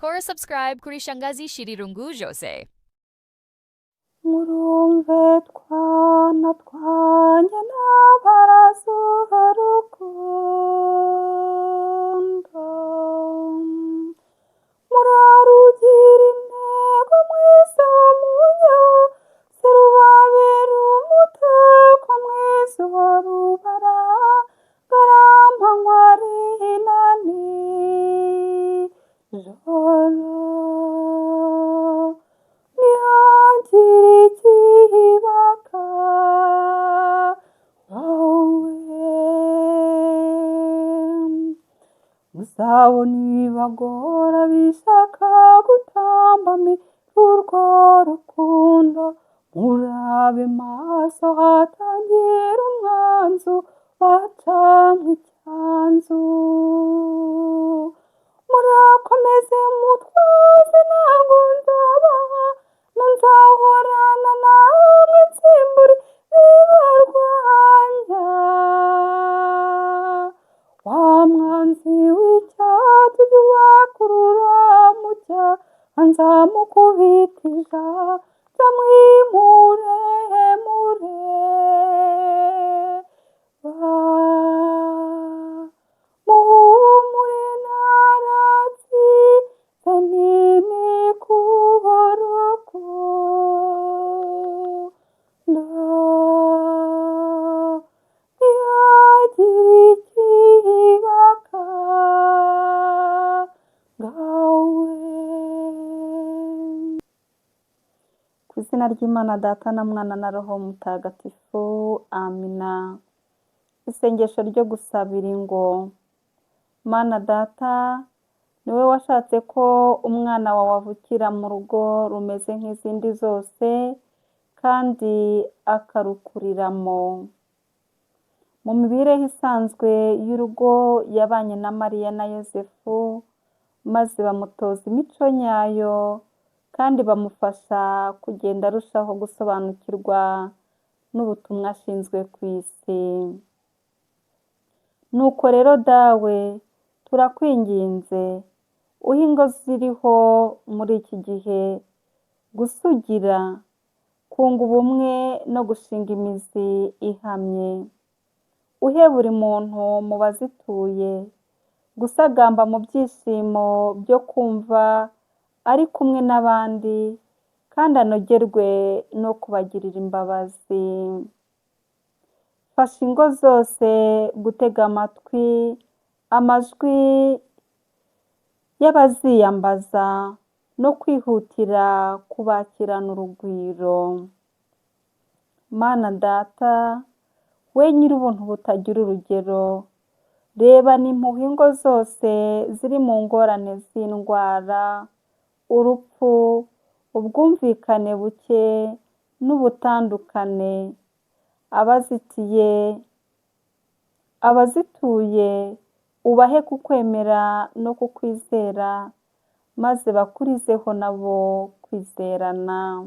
Kora subscribe kuri Shangazi Shirirungu Jose. Murumve twana twanjye n'abarazuba rukundo, murarugira intego mwese wo munyeho, serubabera umuteko mwiza wa rubara ngaramanywa na nijoro, ntihagire ikibaka wowe. Muzabona ibibagora bishaka gutambamira urwo rukundo, murabe maso hatangira umwanzu bacamwe icyanzu. Murakomeze mutwaze ntabwo nzabaha, nzahorana namwe nsimbura ibibarwanya. Wa mwanzi w'icyaha ujya ubakurura mu cyaha, nzamukubita ijanja mwimuremure. Muhumure naratsinze ntimikuba urukundo, ntihagire ikibaka ngawe. Ku izina ry'Imana Data na Mwana na Roho Mutagatifu, amina. Isengesho ryo gusabira ingo. Mana Data, ni wowe washatse ko umwana wawe avukira mu rugo rumeze nk'izindi zose kandi akarukuriramo. Mu mibereho isanzwe y'urugo yabanye na Mariya na Yozefu, maze bamutoza imico nyayo kandi bamufasha kugenda arushaho gusobanukirwa n'ubutumwa ashinzwe ku isi. Nuko rero Dawe, turakwinginze, uhe ingo ziriho muri iki gihe gusugira, kunga ubumwe no gushinga imizi ihamye. Uhe buri muntu mu bazituye gusagamba mu byishimo byo kumva ari kumwe n'abandi kandi anogerwe no kubagirira imbabazi. Fasha ingo zose gutega amatwi amajwi y'abaziyambaza no kwihutira kubakirana urugwiro. Mana Data, we nyir'ubuntu butagira urugero, rebana impuhwe ingo zose ziri mu ngorane z'indwara, urupfu, ubwumvikane buke n'ubutandukane, abazitiye, abazituye ubahe kukwemera no kukwizera, maze bakurizeho nabo kwizerana.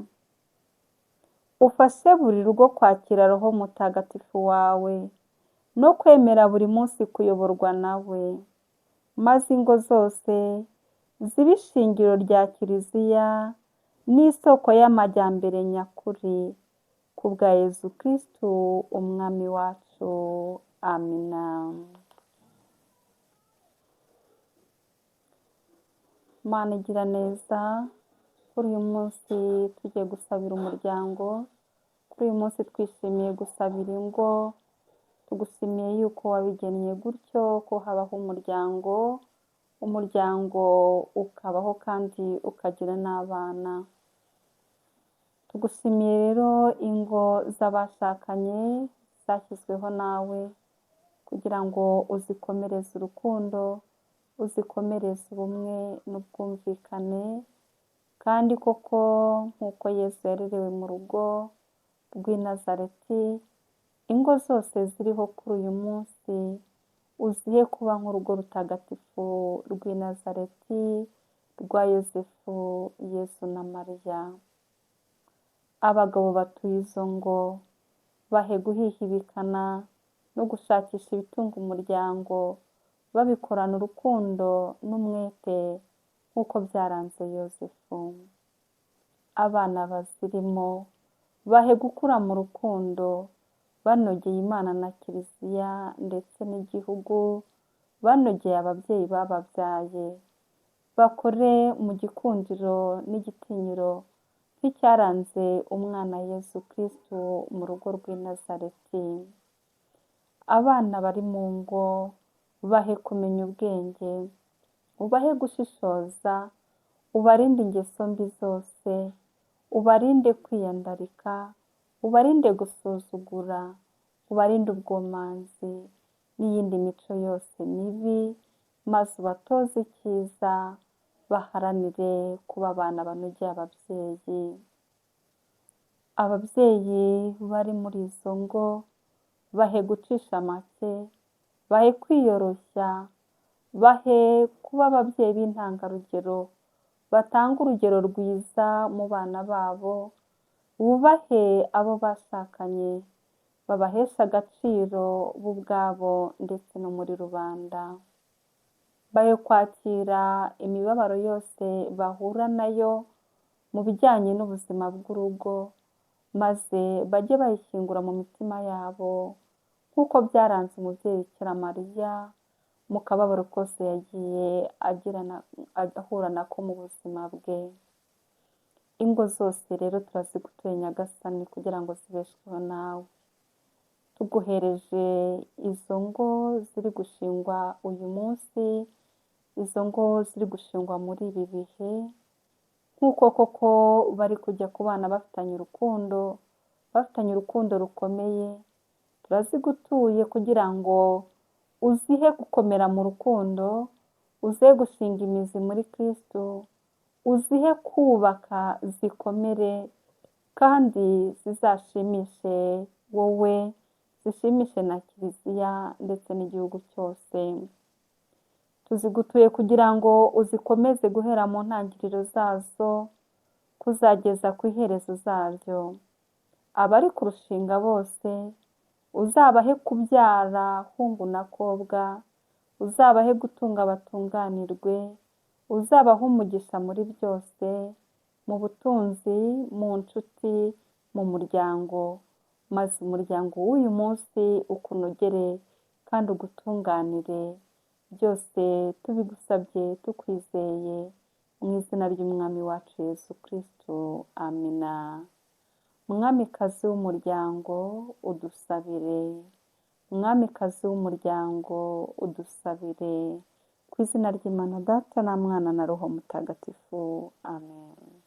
Ufashe buri rugo kwakira Roho Mutagatifu wawe no kwemera buri munsi kuyoborwa nawe, maze ingo zose zibe ishingiro rya Kiliziya n'isoko y'amajyambere nyakuri, ku bwa Yezu Kristu Umwami wacu. Amina. Mana igira neza, kuri uyu munsi tugiye gusabira umuryango, kuri uyu munsi twishimiye gusabira ingo, tugushimiye yuko wabigennye gutyo ko habaho umuryango, umuryango ukabaho kandi ukagira n'abana. Tugushimiye rero ingo z'abashakanye zashyizweho nawe kugira ngo uzikomereze urukundo, uzikomereze ubumwe n'ubwumvikane, kandi koko nk'uko Yezu yarerewe mu rugo rw'i Nazareti, ingo zose ziriho kuri uyu munsi uzihe kuba nk'urugo rutagatifu rw'i Nazareti rwa Yozefu, Yezu na Mariya. Abagabo batuye izo ngo bahe guhihibikana no gushakisha ibitunga umuryango, babikorana urukundo n'umwete. nk'uko byaranze Yozefu. Abana bazirimo bahe gukura mu rukundo, banogeye Imana na Kiliziya ndetse n'igihugu, banogeye ababyeyi bababyaye, bakore mu gikundiro n'igitinyiro nk'icyaranze umwana Yezu Kristu mu rugo rw'i Nazareti. Abana bari mu ngo bahe kumenya ubwenge, ubahe gushishoza, ubarinde ingeso mbi zose, ubarinde kwiyandarika, ubarinde gusuzugura, ubarinde ubwomanzi n'iyindi mico yose mibi, maze ubatoze icyiza, baharanire kuba abana banogeye ababyeyi. Ababyeyi bari muri izo ngo bahe gucisha make, bahe kwiyoroshya, bahe kuba ababyeyi b'intangarugero, batanga urugero rwiza mu bana babo, bubahe abo bashakanye, babaheshe agaciro bo ubwabo ndetse no muri rubanda. Bahe kwakira imibabaro yose bahura nayo mu bijyanye n'ubuzima bw'urugo, maze bajye bayishyingura mu mitima yabo nk'uko byaranze umubyeyi Bikira Mariya mu kababaro kose yagiye ahura nako mu buzima bwe. Ingo zose rero turazigutuye Nyagasani kugira ngo zibeshweho nawe. Tuguhereje izo ngo ziri gushingwa uyu munsi, izo ngo ziri gushingwa muri ibi bihe, nk'uko koko bari kujya kubana bafitanye urukundo, bafitanye urukundo rukomeye, turazigutuye kugira ngo uzihe gukomera mu rukundo, uzihe gushinga imizi muri Kristu, uzihe kubaka zikomere kandi zizashimishe wowe, zishimishe na Kiliziya ndetse n'igihugu cyose. Tuzigutuye kugira ngo uzikomeze guhera mu ntangiriro zazo kuzageza ku iherezo zaryo. Abari kurushinga bose uzabahe kubyara hungu na kobwa, uzabahe gutunga batunganirwe, uzabahe umugisha muri byose, mu butunzi, mu nshuti, mu muryango, maze umuryango w'uyu munsi ukunogere kandi ugutunganire. Byose tubigusabye tukwizeye mu izina ry'Umwami wacu Yezu Kristu. Amina. Mwamikazi w'umuryango udusabire. Mwamikazi w'umuryango udusabire. Ku izina ry'Imana Data na Mwana na Roho Mutagatifu. Amen.